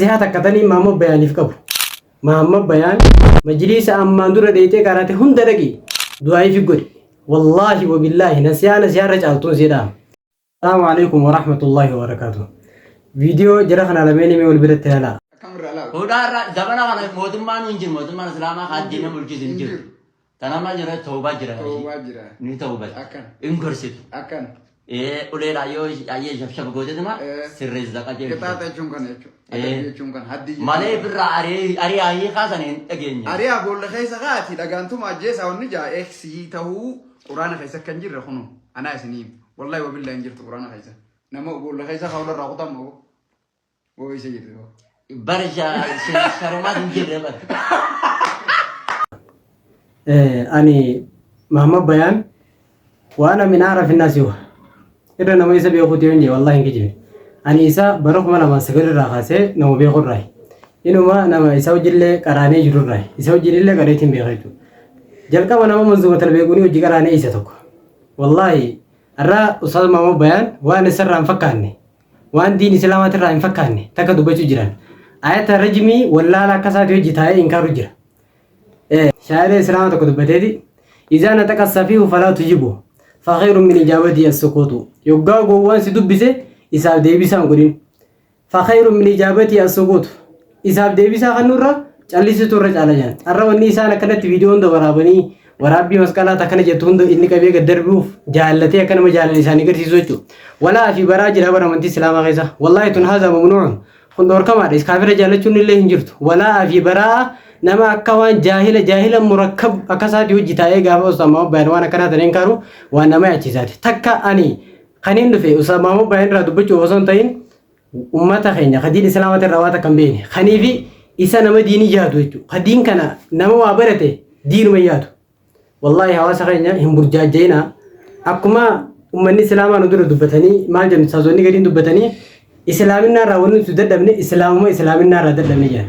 Nasihaa takka taniin Mahammad Bayaaniif qabu. Mahammad Bayaan majliisa ammaan dura dheeyxee qaraate hunda dhaqi du'aa'ii fi godhi. Wallaahi wabillaahi nasihaa nasihaa irra caaltuun sii dhaama. Salaamu alaikum warahmatullaahi wabarakaatuh. Viidiyoo jara kana lameen himee wal biratti ilaalaa. Akkamirraa laala? Hudhaarra zamana kana mootummaan hin jiru mootummaan islaamaa Hin haaddiina jiru. bulchisu hin Hin jiru. jiru. Tanama jira tawbaa jira. Tawbaa jira. Ni tawbati. Akkan. Hin gorsitu. Akkan. Uleedhaan yoo ayyee shafshaf gootetuma sirreessita qajeelchita. Qixaaxa jechuun kana jechuudha. Adabbii jechuun kana. Haddii jechuun Malee kana. birraa ari'aa hiikaa sana hin dhageenye. Ari'aa boolla keessa kaati dhagaantuma ajjeesaa wanni jaa eeksii tahuu quraana keessa akka hin jirre kunu anaa isinii hima. Wallahi wabillaa hin jirtu quraana keessa. Nama boolla keessa kaa'u irraa kutan moo woo isa jirti moo. Bara sharumaas hin jirre bara. Ani Muhammad Bayaan waan min aarafi naasi huwa. Irra nama isa beekuuti yoon jee wallahi hin kijibne. Ani isa bara 2009 irraa kaasee nama beeku irraayi. Inuma nama isa wajjillee qaraanee jiru irraayi. Isa wajjinillee qareetiin beeka jechuudha. Jalqaba nama manzuumatal beekuunii hojii qaraanee isa tokko. Wallahi har'a Ustaaz Muhammad Bayaan waan isarraa hin fakkaanne waan diin islaamaatirraa hin fakkaanne takka dubbachuu jiran. Ayata rajmii wallaala akka isaati hojii taa'ee inkaaru jira. Shaa'ira Islaama tokko dubbateeti. Izaa naxaqa safiihu falaa tujibu. Fakhayrun min ijaabatii as-sukuutu. Yoggaa gowwaan si dubbise isaaf deebisaa hin godhin. Fakhayrun min ijaabatii as-sukuutu. Isaaf deebisaa kannurra callisuutu irra caala jedhan. Har'a wanni isaan akkanatti viidiyoo hunda waraabanii waraabbii masqalaa takkana jettu hunda inni qabee gad darbuuf jaallatee akka nama jaalala isaanii agarsiisu jechuudha. Walaa fi baraa jira bara amantii Islaamaa keessa. Wallaahi tun haazaa mamnuucun. Kun dhorkamaadha. Kaafira jaallachuun illee hin jirtu. Walaa'a fi baraa'a nama akka waan jaahila jaahila murakkab akka isaati hojii taa'ee gaafa Ustaaz Maamad Bayaan waan akkanaa ta'een kaaru waan nama yaachisaati. Takka ani kaniin dhufe Ustaaz Maamad Bayaan irraa dubbachuuf osoo hin ta'in ummata keenya ka diin islaamati irraa waa takka hin beekne. Kaniifi isa nama diinii yaadu jechuudha. Ka diin kana nama waa barate diinuma yaadu. Wallaahi hawaasa keenya hin burjaajja'inaa. Akkuma ummanni islaamaa nu dura dubbatanii maal jennu ustaazonni gadiin dubbatanii islaaminaa irraa wanni nuti dadhabne islaamuma islaaminaa irraa dadhabne jedhan.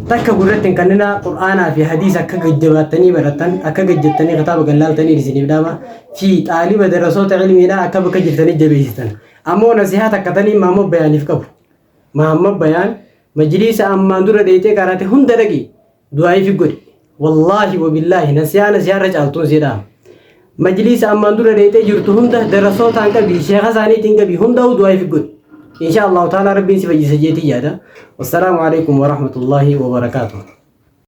Takka gurratti hin kanninaa qur'aanaa fi hadiisa akka gajjabaattanii barattan akka gajjattanii kitaaba gallaaltanii isiniif dhaama fi xaaliba darasoota ilmiidhaa akka bakka jirtanii jabeessitan. Ammoo nasihaa takka tanii maammoo bayaaniif qabu. Mahammad Bayaan majliisa ammaan dura dheeyxee qaraate hunda dhaqi du'aa'ii fi godhi. Wallaahi wabillaahi nasihaa nasihaa irra caaltuun sii dhaama. Majliisa ammaan dura dheeyxee jirtu hunda darasootaan qabi sheekha isaaniitiin qabi hundaa'u du'aa'ii fi godhi. Insha Allahu ta'ala Rabbiin si fayyisa jeetii yaada. Wassalaamu alaikum warahmatullaahi wabarakaatuh.